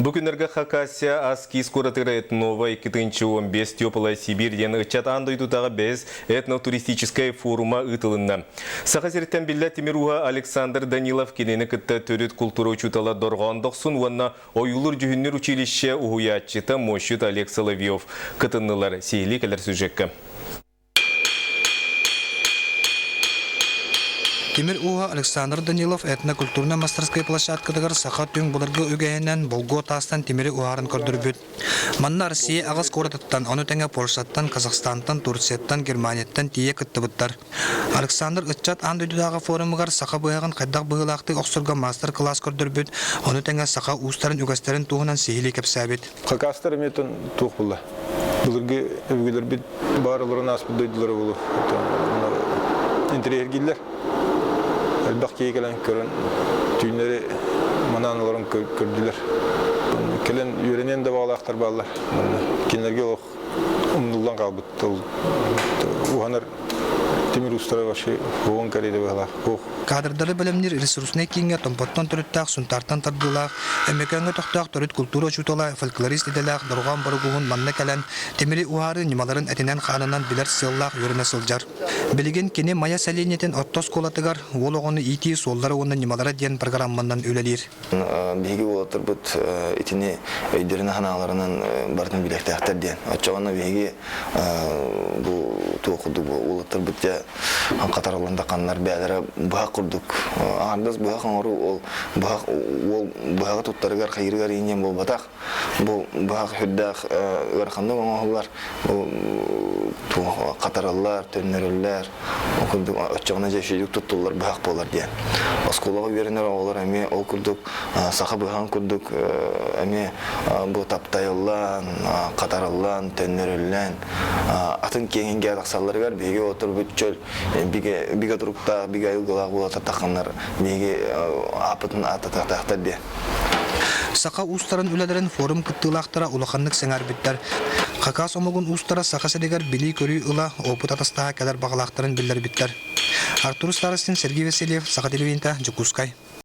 Бу күннэргэ Хакасия Аскиз куоратыгар Этнова 2015 Теплая Сибирь диэн ыччат аан дойдутааҕы бэһис этнотуристическай форума ыытылынна. Саха сириттэн биллэр тимир ууһа Александр Данилов кинини кытта төрүт култуура учуутала Дорҕоон Дохсун уонна ойуулуур-дьүһүннүүр училище уһуйааччыта муосчут Олег Соловьев кытыннылар. Сиһилии кэлэр сюжекка. Тимир ууһа Александр Данилов этнокультурнай мастарскай площадкатыгар саха түҥ былыргы үгэһинэн болгуо таастан тимири уһаарын көрдөрбүт. Манна Россия аҕыс куоратыттан, ону тэҥэ Польшаттан, Казахстантан, Турцияттан, Германияттан тиийэ кыттыбыттар. Александр ыччат аан дойдутааҕы форумугар саха быһаҕын хайдах быһыылаахтык охсорго маастар-кылаас көрдөрбүт, ону тэҥэ саха уустарын үгэстэрин туһунан сиһилии кэпсээбит. Хакастар эмиэ туох буолла? Былыргы өбүгэлэрбит баар олорон ааспыт дойдулара буолуо. Интэриэһиргииллэр. Элбэх киһи кэлэн көрөн, түүннэри манаан олорон көрдүлэр. Кэлэн үөрэниэн да баҕалаахтар бааллар. Кинилэргэ олох умнуллан хаалбыт тыл уһанар тимир уустара вообще уон кэриэтэ быһалаах. Кадрдары бэлэмниир ресурснай кииҥҥэ Томпоттон төрүттээх, Сунтаартан тардыылаах, Өймөкөөҥҥө тохтоох төрүт култуура учуутала, фольклорист идэлээх Дорҕоон Боругуһун манна кэлэн, тимири уһаарыы ньымаларын этинэн-хаанынан билэр сыаллаах үөрэнэ сылдьар. Билигин кини Майа сэлиэнньэтин орто оскуолатыгар уол оҕону иитии суоллара уонна ньымалара диэн программанан үлэлиир. Биһиги уолаттарбыт итини өйдөрүнэн-санааларынан барытын билиэхтээхтэр диэн. Оччоҕуна биһиги бу туох курдук уолаттарбыт дьэ хатарыллан да ханнар бэйэлэрэ быһах курдук аҥардас быһах оҥоруу ол быһах уол быһаҕы туттарыгар хайыырыгар иинньэн буолбатах бу быһах сүрдээх ыараханнык оҥоһуллар бу хатарыллар төннөрүллэр ол курдук оччоҕуна дьэ үчүгүйдүк туттуллар быһах буолар диэн оскуолаҕа үөрэнэр оҕолор эмиэ ол курдук саха быһаҕын курдук эмиэ бу таптайыллан хатарыллан төннөрүллэн атын киэҥингэ тахсалларыгар биһиги отурбут чөл бигэ бигэ туруктаах бигэ айылгылаах буола тахханнар биһиги ааппытын ааттатыахтаахтар диэн. Саха уустарын үлэлэрин форум кыттыылаахтара улаханнык сэҥээрбиттэр. Хакас омугун уустара Саха сиригэр билии-көрүү ыла, опыт атастаһа кэлэр баҕалаахтарын биллэрбиттэр. Артур Старостин, Сергей Васильев, Саха телевидениета, Дьокуускай.